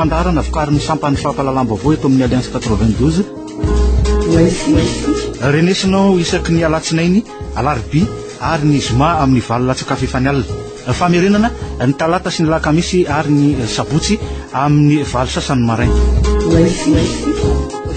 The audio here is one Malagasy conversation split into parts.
Fandaharana vokarin'ny sampan'ny fampahalalam-baovao eto amin'ny Alliance 92. Renesinao isaky ny alatsinainy, alarobia ary ny zoma amin'ny valo latsaka fahefany alina. Famerenana ny talata sy ny alakamisy ary ny sabotsy amin'ny valo sasany maraina.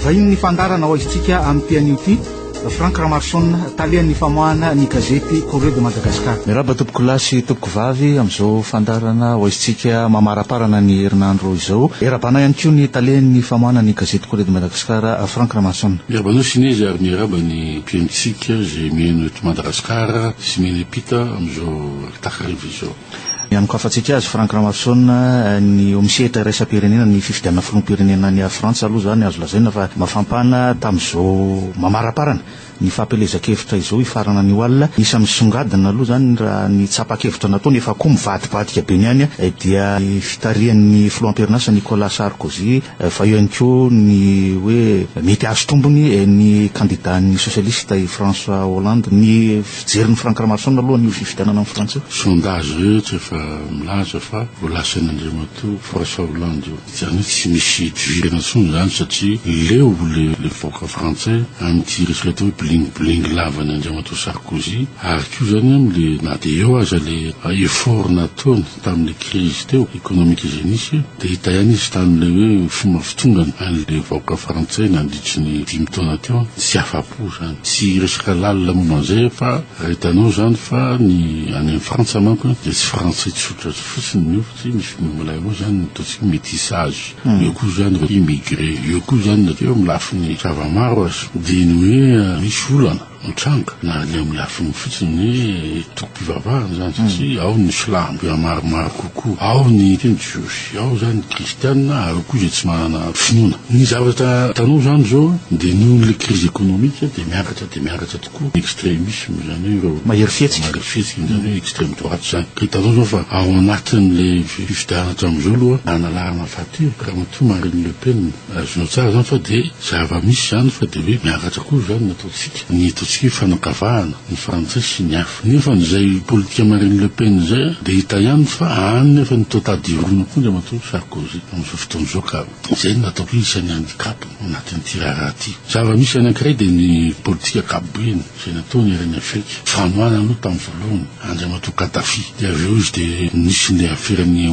Vahinin'ny fandaharana ho aizintsika amin'ity anio ity. Franck Ramaroson, talehan'ny famoahana ny gazety Courrier de Madagascar. Miarahaba tompokolahy sy tompokovavy amin'izao fandaharana ho aizintsika mamaraparana ny herinandro izao. Iarahabana ihany koa ny talehan'ny famoahana ny gazety Courrier de Madagascar, Franck Ramaroson. Miarahaba anao Sinezy ary miarahaba ny mpihainontsika izay mihaino eto Madagasikara sy mihaino am-pita amin'izao takariva izao. Ny hanokafantsika azy, Franck Ramaroson, ny eo amin'ny sehatra iraisam-pirenena, ny fifidianana filoham-pirenena any Frantsa aloha izany azo lazaina fa mafampana tamin'izao mamaraparana ny fampielezan-kevitra izao hifarana anio alina. Isan'ny misongadina aloha izany raha ny tsapan-kevitra nataony efa koa mivadibadika be ny any dia ny fitarihan'ny filoham-perinasa Nicolas Sarkozy fa eo ihany koa ny hoe mety hahazo tombony ny kandidan'ny sosialista i François Hollande. Ny Fijerin'i Franck Ramaroson aloha an'io fifidianana any Frantsa io. Sondage rehetra efa milaza fa ho lasan'Andriamatoa François Hollande io. Izany hoe tsy misy hidivirana intsony izany satria leo le le vahoaka frantsay amin'ity resaka atao hoe bling bling lavan'i Andriamatoa Sarkozy ary koa izany amin'le na dia eo aza le effort nataony tamin'le crise teo économique izay nisy dia hita ihany izy tamin'ilay hoe fomba fitongany an'ilay vahoaka frantsay nandritry ny dimy taona teo, tsy afa-po izany. Tsy hiresaka lalina momba an'izay aho fa raha hitanao izany fa ny any amin'ny Frantsa manko dia tsy frantsay tsotra fotsiny ny eo fa misy milay moa izany ny ataontsika hoe métissage, eo koa izany ireo immigré, eo koa izany eo amin'ny lafiny zava-maro aza dia ny hoe misy olana. Mitranga na ny amin'ny lafiny fotsiny ny tokom-pivavahana izany satria ao ny silamo dia maromaro kokoa, ao ny jiosy, ao izany ny kristiana ary ao koa izay tsy manana finoana. Ny zavatra hitanao izany izao dia noho ilay crise économique dia miakatra dia miakatra tokoa ny extremisme izany hoe ireo mahery fihetsika, mahery fihetsika izany hoe extrême droite izany. Ka hitanao izao fa ao anatin'ilay fifidianana hatramin'izao aloha analarana fahatelo ramatoa Marine Le Pen. Azonao tsara izany fa dia zava-misy izany fa dia hoe miakatra koa izany ny ataontsika, ny ataontsika hoe fanakavahana ny frantsay sy ny hafa. Nefa izay politika Marine Le Pen izay dia hita ihany fa any nefa ny toa tady hirona koa Andriamatoa Sarkozy amin'izao fotoana izao ka izay no nataoko hoe isan'ny handicap ao anatin'ity raharaha ity. Zava-misy anankiray dia ny politika ankapobeny izay nataony eran'i Afrika, fanohanana aloha tamin'ny voalohany. Andriamatoa Kadhafi. Dia avy eo izy dia nisy ny aferany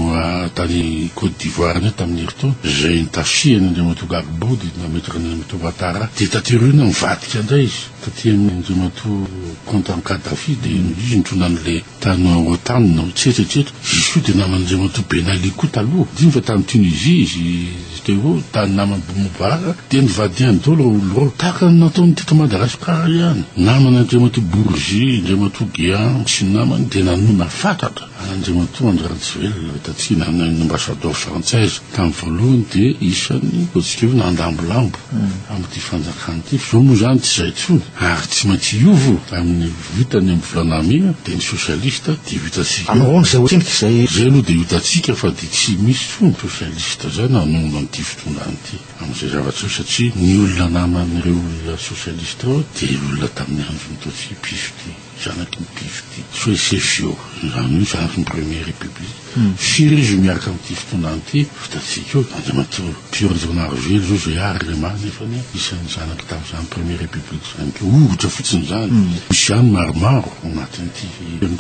tany Côte d'Ivoire indray tamin'ny herintaona, izay nitafihany Andriamatoa Gbagbo dia nametraka an'i Andriamatoa Ouattara. Dia taty aoriana nivadika indray izy taty amin'i Andriamatoa Contant Kadhafi dia izy nitondra an'ilay tany OTAN etsetra etsetra. Izy koa dia naman'Andriamatoa Ben Ali koa taloha. Dino fa tany Tunisie izy teo eo, tany naman'i Moubarak. Dia nivadihany daholo ireo olona ireo. Tahaka ny nataony teto Madagasikara ihany. Namana Andriamatoa Bourgi, Andriamatoa Guéant sy ny namany dia nanona fatratra an'Andriamatoa Andry Rajoelina taty ny ambassadeur frantsaiza. Tamin'ny voalohany dia isan'ny ataontsika hoe nandambolambo amin'ity fanjakana ity. Fa izao moa izany tsy izay intsony ary tsy maintsy hiova io. Amin'ny vitany amin'ny volana mey dia ny sosialista dia ho hitantsika eo. Ahoana izay ho tsindrika izay? Izay aloha dia ho hitantsika fa dia tsy misy intsony sosialista izay nanona an'ity fitondrana ity. Amin'izay zavatra izay satria ny olona naman'ireo olona sosialista ireo dia olona tamin'ny andron'ny Totsy piso ity, zanaky ny piso ity, tsy hoe CFIO, izany hoe zanaky ny première république. Firy izy miaraka amin'ity fitondrana ity, hitantsika eo, Andriamatoa Pierre Rajaonarivelo izao izay Arema nefa anie isan'ny zanaky tamin'izany première république izany koa, ohatra fotsiny izany. Misy ihany maromaro ao anatin'ity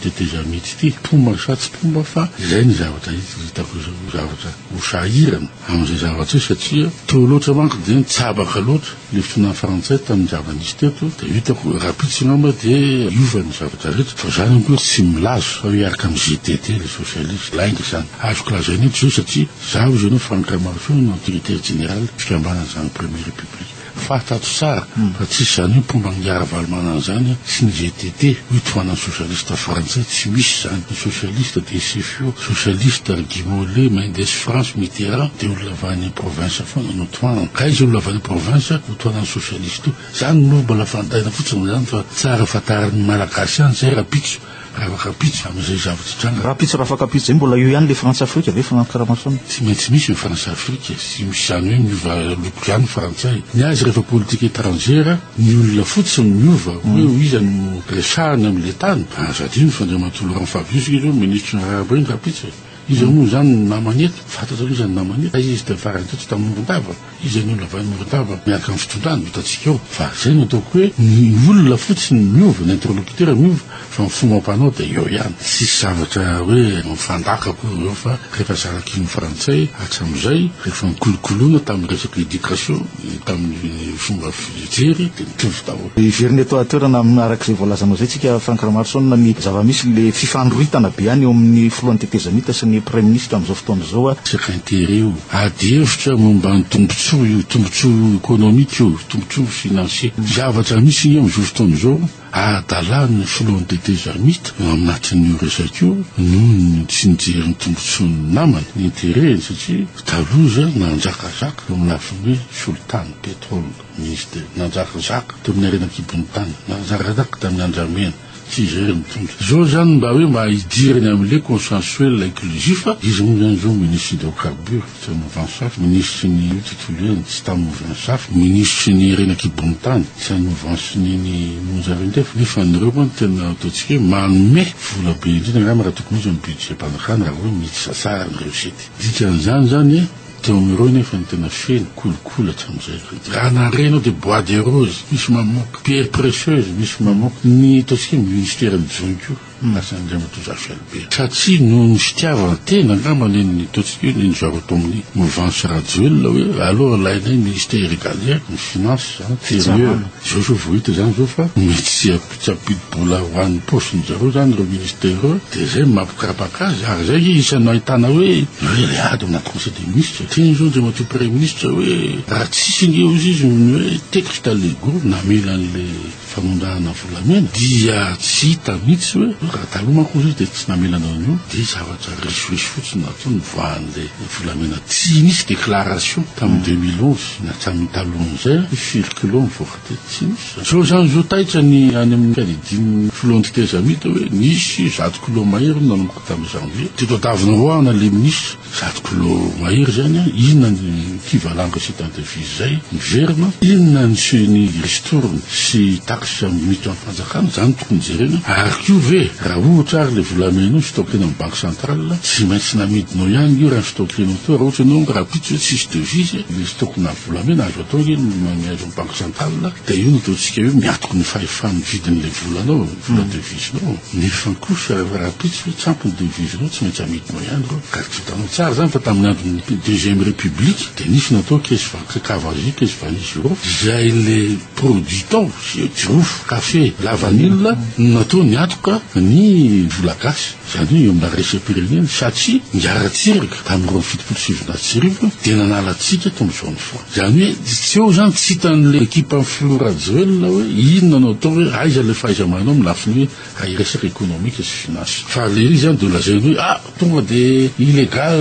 tetezamita ity, mpomba sa tsy mpomba fa izay ny zavatra hitako izao, zavatra ho sahirana. Amin'izay zavatra izay satria teo loatra manko dia nitsabaka loatra ilay fitondrana frantsay tamin'ny zava-nisy teto dia hitako rahampitso angamba dia hiova ny zavatra rehetra fa izany akory tsy milaza fa hiaraka amin'ny gtt ilay socialiste lainga izany azoko lazaina eto izao satria zaho izao no Franck Ramaroson no directeur général fikambanana izany première république Fantatro tsara fa tsisy izany hoe mpomba an'i Ravalomanana izany sy ny gtt hoy tohanan'ny socialiste frantsay, tsy misy izany, ny socialiste dia CFIO, socialiste ry Guy Mollet, Mendes France, Mitterrand dia olona avy any province foana no tohanana, ka aiza olona avy any province ho tohanan'ny socialiste io, izany no mbola fantaina fotsiny izany fa tsara fantarin'ny malagasy ihany izay rahampitso. Rafakapitso amin'izay zavatra hitranga. Rahampitso Rafakapitso izay mbola eo ihany ilay Frantsa-Afrika ve Franck Ramaroson? Tsy maintsy misy ny Frantsa-Afrika, tsy misy izany hoe miova loko ihany ny frantsay. Ny azy rehefa politique étrangère, ny olona fotsiny miova hoe iza no resahana amin'ilay tany. Aza adino fa Andriamatoa Laurent Fabius ange izao minisitry ny raharaham-bahiny rahampitso e. Iza moa izany ny namany eto? Fantatra aloha iza ny namany eto. Aiza izy teo farany teo? Tsy tany Morondava. Iza ny olona avy any Morondava miaraka amin'ny fitondrana? Hitantsika eo. Fa izay no ataoko hoe ny olona fotsiny miova, ny interlocuteur miova fa ny fombam-panao dia eo ihany. Tsisy zavatra hoe mifandaka akory ireo fa rehefa zanak'iny frantsay hatramin'izay, rehefa nikolokoloina tamin'ny resaka éducation, tamin'ny fomba fijery dia mitovy daholo. Hiverina eto an-toerana amin'ny araka izay voalazanao izay tsika Franck Ramaroson ny zava-misy le fifandroritana be any eo amin'ny filohan'ny tetezamita sy ny praiminisitra amin'izao fotoana izao a. Resaka intérêt io, ady hevitra momba ny tombotsoa io, tombotsoa économique io, tombotsoa financier. Zavatra misy anie amin'izao fotoana izao, adalan'ny filohan'ny tetezamita ao anatin'io resaka io noho ny tsy nijery ny tombotsoan'ny namany, ny intérêt-ny satria taloha izany nanjakazaka eo amin'ny lafiny hoe solitany, pétrole. Minisitera. Nanjakazaka teo amin'ny harena an-kibon'ny tany. Nanjakazaka tamin'ny andramena. Tsy izy irery nitondra. Izao izany mba hoe mba hidirany amin'ilay consensuel inclusif, izy moa izany izao minisitry ny hydrocarbures, tsy amin'ny mouvance hafa, minisitry ny tontolo iainana, tsy tamin'ny mouvance hafa, minisitry ny harena an-kibon'ny tany, tsy amin'ny mouvance ny ny Monja Roindefo. Nefa an'ireo moa no tena ataontsika hoe manome vola be indrindra angamba raha tokony ho izy amin'ny budget-mpanjakana raha hoe miditra tsara ny recette. Dikan'izany izany, Teo amin'ireo nefa ny tena feno kolikoly hatramin'izay. Raha nandre ianao dia bois de rose misy mamoaka, pierre précieuse misy mamoaka. Ny ataontsika hoe ministeran'ny jono koa lasa Andriamatoa Zafy Albert. Satria noho ny fitiavan-tena angamba nen'ny ataontsika hoe nen'ny zareo tao amin'ny mouvance Rajoelina hoe aleo alainay ministère régalien, ny finance zany, intérieur. Izao zao vao hita izany izao fa mety tsy Tsy hampidi-bola ho an'ny paosiny zareo zany ireo ministère ireo dia zay no mampikarapaka azy ary zay nge isan'ny ahitana hoe hoe le ady ao anaty conseil des ministres teny zao Andriamatoa Praiminisitra hoe raha tsisy nge ozy izy ny hoe texte légaux namela an'le fanondrahana volamena dia tsy hita mihitsy hoe raha taloha manko ozy izy dia tsy namelana an'io dia zavatra risoriso fotsiny natao nivoahan'le volamena tsy nisy déclaration tamin'ny 2011 na hatramin'ny talohan'izay firy kilo nivoaka Dia tsy nisy. Zao zany zao taitra ny any amin'ny fiadidian'ny filohan'ny tetezamita hoe nisy 100 kilao mahery no nanomboka tamin'ny janvier. Dia tadiavina roahana le minisitra. 100 kilao mahery zany an, inona ny équivalent recette en devise zay miverina, inona ny sy ny ristourne sy taxe miditra amin'ny fanjakana, zany no tokony jerena. Ary koa ve raha ohatra ary le volamena io stockena amin'ny banque centrale, tsy maintsy namidinao ihany io raha ny stockenao teo, raha ohatra ianao rahampitso hoe tsisy devise, le stock-na volamena azo atao ange ny manome azy. Banque centrale dia io no ataontsika hoe miatoky ny fahefan'ny vidin'ilay volanao, vola devise-nao. Nefa kosa rehefa rahampitso hoe tsy ampy ny devise-nao, tsy maintsy amidinao ihany ireo. Ka tsy hitanao tsara izany fa tamin'ny andron'ny deuxième république dia nisy natao caisse cavagie, caisse vanille girofle, izay ilay produit tao, jirofo, café, lavanila no natao niatoka ny vola gasy. Izany hoe eo amin'ny laharehesam-pirenena satria niara-tsiraka tamin'ny 1972 dia nanala antsika tamin'ny zone franc. Izany hoe tsy eo izany tsy hitan'ilay ekipan'ny filoha Rajoelina hoe inona no atao hoe aiza ilay fahaiza-manao amin'ny lafiny hoe raha hiresaka ekonomika sy finance. Fa ilay izy izany dia holazainy hoe ah tonga dia illégal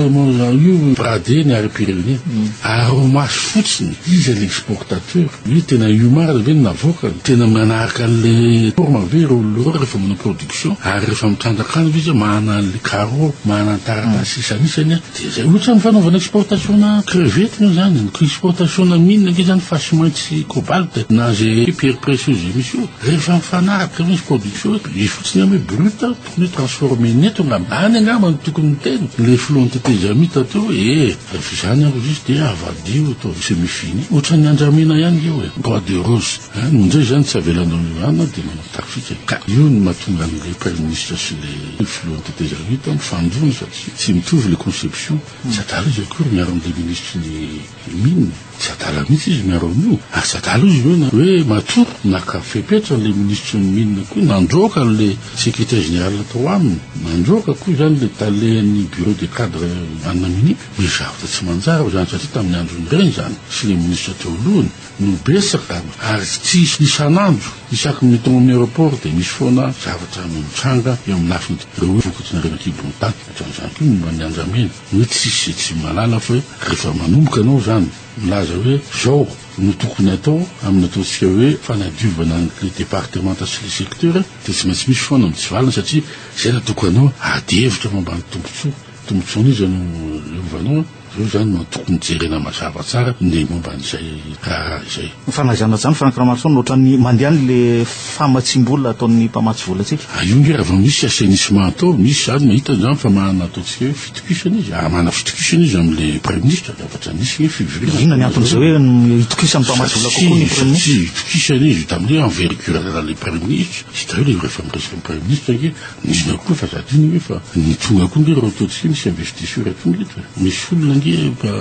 io brader ny harem-pirenena. Araho-maso fotsiny iza ilay exportateur, hoe tena io marina ve no navoakany, tena manaraka an'ilay forme ve ireo olona ireo rehefa manao production ary rehefa mitrandraka any ve izy manana an'ilay carreau, manana ny taratasy isanisany. Dia zay ohatra ny fanaovana exportation-na crevette moa zany, ny exportation-na mine ange zany fa tsy maintsy cobalt na ze pierre précieuse misy io, rehefa mifanaraka misy production izy fotsiny ihany hoe brut tokony hoe transformer net angamba, any angamba no tokony miteny le filohan'ny tetezamita teo hoe eh rehefa izany ary ozy izy dia avadiho ataovy semi fini, ohatran'ny andramena ihany nge io e, bois de rose, any indray zany tsy avelanao io any dia manao trafic, ka io no mahatonga an'le praiminisitra sy le filohan'ny tetezamita mifandona satria. Tsy mitovy le conception, tsy adala izy akory miaro an'le minisitry ny mine, tsy adala mihitsy izy miaro an'io, ary tsy adala izy hoe hoe matoa naka fepetra an'le minisitry ny mine koa nandroaka an'le secrétaire général tao aminy, nandroaka koa izany le talen'ny bureau des cadres any Namibie, misy zavatra tsy manjary ao izany satria tamin'ny andron'ireny izany sy le minisitra teo alohany no betsaka ary tsy isan'andro isaky ny tonga amin'ny aéroport dia misy foana zavatra mitranga eo amin'ny lafiny ireo vokatry ny harena an-kibon'ny tany. Ohatran'izany koa ny momba ny andramena, ny hoe tsisy izay tsy mahalala fa hoe rehefa manomboka ianao izany milaza hoe izao no tokony atao amin'ny ataontsika hoe fanadiovana an'ilay departemanta sy ilay secteur dia tsy maintsy misy foana mitsivalana satria izay natokanao ady hevitra momba ny tombontsoa. Tombontsoan'iza no ierovanao? Eo izany no tokony jerena mazava tsara ny momba an'izay raharaha izay. Ny fanazana izany Franck Ramaroson ohatran'ny mandeha any le famatsiam-bola ataon'ny mpamatsy vola antsika. Ah io nge raha vao misy assainissement atao, misy izany mahita izany fa manana ataontsika hoe fitokisana izy, ary manana fitokisana izy amin'le praiminisitra, zavatra nisy nge fivoriana. Inona ny anton'izay hoe itokisan'ny mpamatsy vola kokoa ny praiminisitra? Satria itokisana izy tamin'le envergure an'le praiminisitra, hita eo le rehefa miresaka amin'ny praiminisitra nge Nisy koa fa za adino hoe fa ny tonga koa nge reo ataontsika hoe misy investisseur tonga eto e. Misy olona nge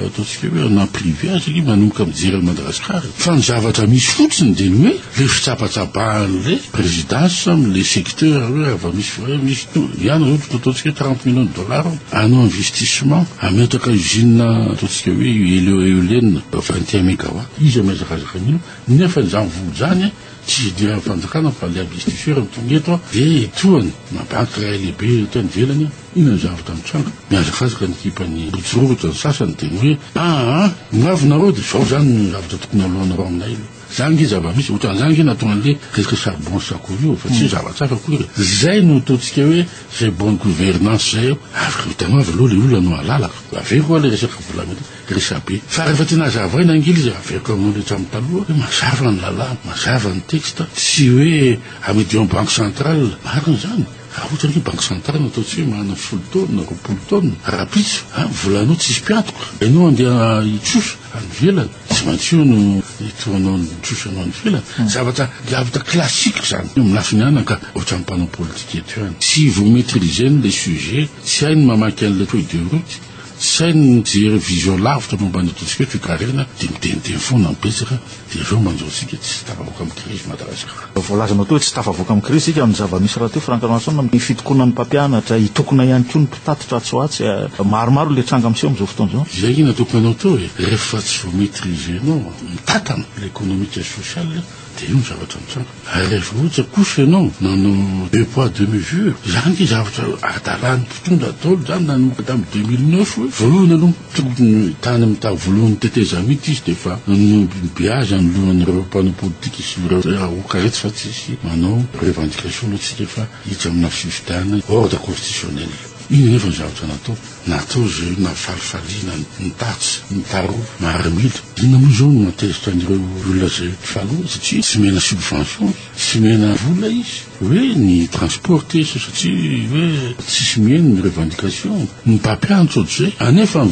ataontsika hoe na privé aza nge manomboka mijery an'i Madagasikara e. Fa ny zavatra misy fotsiny dia ny hoe le fitsabatsabahan'le présidence amin'le secteur hoe raha vao misy hoe misy to ihany zao ohatra ataontsika hoe 30 millions de dollars hanao investissement hametraka usine ataontsika hoe éolienne 21 mégawatt iza mihazakazaka an'io nefa izany vola izany Tsy idiran'ny fanjakana fa le investisseur no tonga eto dia etoany na banky iray lehibe eto any ivelany inona ny zavatra mitranga? Mihazakazaka ny ekipan'ny Botsirovitra ny sasany dia ny hoe aa ho avy nareo dia zao zany ny zavatra tokony aloanareo aminay aloha. Zany nge zava-misy, ohatran'izany nge nahatonga an'le resaka charbon sy akoho io fa tsy hoe zavatra hafa akory e. Zay no ataontsika hoe zay bonne gouvernance zay eo. Avy hitanao avy aloha le olona no alalaka. Averiko hoa le resaka volamena. Resabe. Fa rehefa tena hazavaina ange ilay izy, averiko aminao ilay hatramin'ny taloha, hoe mazava ny lalàna, mazava ny texte, tsy hoe amidio amin'ny banque centrale. Marina izany. Raha ohatra ange banque centrale no ataontsika hoe manana folo taonina, 20 taonina, rahampitso, an, volanao tsisy mpiantoka, ianao andeha hitrosa any ivelany, tsy maintsy io no hitohanao ny trosanao any ivelany. Zavatra, zavatra classique izany. Eo amin'ny lafiny anaka, ohatran'ny mpanao politika eto ihany. Tsy voa-maitriser-ny ilay sujet, tsy hainy ny mamaky an'ilay feuille de route. Tsy hainy ny mijery vision lavitra momba ny ataontsika hoe toekarena dia miteniteny foana ny betsaka dia avy eo manjo antsika tsy tafavoaka amin'ny krizy Madagasikara. Voalazanao teo hoe tsy tafavoaka amin'ny krizy isika, ny zava-misy rahateo Franck Ramaroson ny fitokonan'ny mpampianatra, hitokona ihany koa ny mpitatitra atsy ho atsy, maromaro ilay tranga miseho amin'izao fotoana izao. Izay ange nataoko anao teo e, rehefa tsy voa maitriser-nao mitantana l'économique sociale Dia io ny zavatra mitranga. Ary rehefa ohatra kosa ianao nanao deux poids deux mesures, izany ange zavatra adalan'ny mpitondra daholo izany nanomboka tamin'ny 2009 hoe voalohany aloha tokony tany amin'ny taha voalohan'ny tetezamita izy dia efa nobeazina ny lohan'ireo mpanao politika sy ireo vahoaka rehetra fa tsisy manao revendication aloha tsika fa hiditra amina fifidianana ordre constitutionnel. Inona anefa ny zavatra natao? Natao izay nampifalifaliana ny tatsy, ny taroa, maramila. Inona moa izao no mahatezitra an'ireo olona izay faly satria tsy omena subvention izy, tsy omena vola izy, hoe ny transport tezitra satria hoe tsisy mihaino ny revendication, ny mpampianatra ohatr'izay, anefa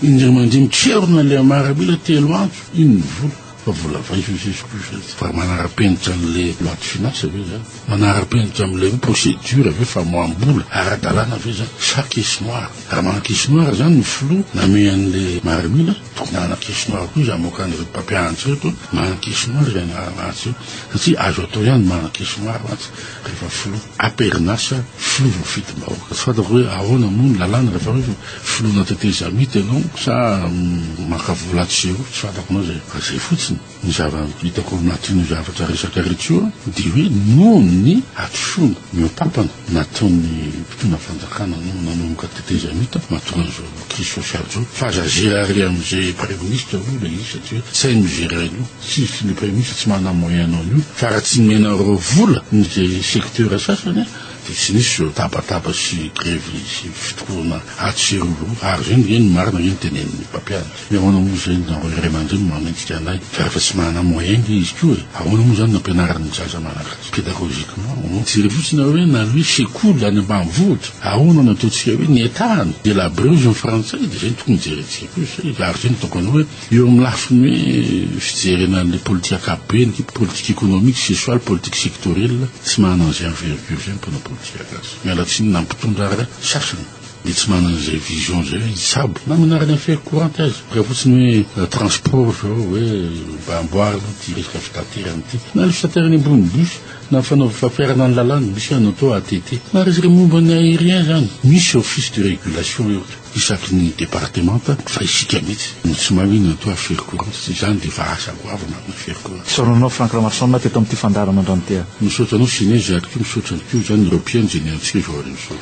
indray mandeha mitrerona ilay maramila telo andro, iny ny vola. Fa vola vaiso izy kosa fa manara-penitra an'le loi de finance ve zany? Manara-penitra amin'ilay hoe procédure ve famoaham-bola ara-dalàna ve zany sa caisse noire? Raha manana caisse noire zany ny filoha namehy an'le maramila tokony hanana caisse noire koa izy hamoaka an'ireto mpampianatra ireto manana caisse noire izay anaran'azy io satria azo atao ihany ny manana caisse noire mantsy rehefa filoha am-perinasa filoha voafidim-bahoaka. Tsy fantako hoe ahoana moa ny lalàna rehefa hoe Filoha tetezamita ianao sa maka vola atsy sy eroa, tsy fantako anao zay. Fa zay fotsiny, ny zava hitako ao anatin'io zavatra resaka rehetra io dia hoe noho ny hadisoana mihoa-pampana nataon'ny mpitondra fanjakana no nanomboka tetezamita mahatonga an'izao crise sociale zao. Fa aza gérer amin'izay praiminisitra aloha ilay izy satria tsy hainy mi-gérer an'io. Tsisy ny praiminisitra tsy manana moyen hanao an'io fa raha tsy nomenareo vola ny secteur sasany Dia tsy nisy izao tabataba sy grevy sy fitokonana atsy sy eroa izao, ary izay no ny marina ve no tenenin'ny mpampianatra? Hoe ahoana moa izay nareo ray aman-dreny no manenjika anay fa rehefa tsy manana moyen nge izy koa e! Ahoana moa izany no ampianarany ny zaza malagasy pédagogiquement? Jereo fotsiny nareo hoe na ny hoe sekoly any ambanivohitra ahoana no ataontsika hoe ny Etat no délabré hozy ny frantsay dia izay no tokony jerentsika koa izay ary izay no ataoko anao hoe Eo amin'ny lafiny hoe fijerena an'ilay politika ankapobeny, politique économique, sociale, politique sectorielle, tsy manana an'izay envergure izay ny mpanao politika gasy. Miala tsiny na mpitondra ary sasany dia tsy manana an'izay vision izay hoe hitsabo na manaraka ny affaire courante aza. Raha fotsiny hoe transport izao hoe mba amboarina ity resaka fitaterana ity, na ny fitaterana ambony bus, na fanaovana fampiharana ny lalàna, misy ny atao ATT, na resaka momba ny aérien izany, misy office de régulation eo. Isaky ny departemanta fa isika mihitsy no tsy mahay hoe inona atao affaire courante satria izany dia efa asa goavana ny affaire courante. Misaotra anao Franck Ramaroson teto amin'ity fandaharana androany ity a. Misaotra anao Sinez ary koa misaotra ny koa izany ireo mpihaino izay nihaino antsika izao hariva izao.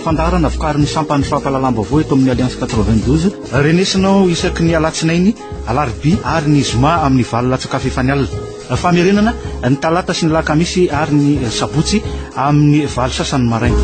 Fandaharana vokarin'ny sampan'ny fampahalalam-baovao eto amin'ny Alliance 92. Renesinao isaky ny alatsinainy, alarobia ary ny zoma amin'ny valo latsak'afefany alina. Famerenana ny talata sy ny lakamisy ary ny sabotsy amin'ny valo sasany maraina.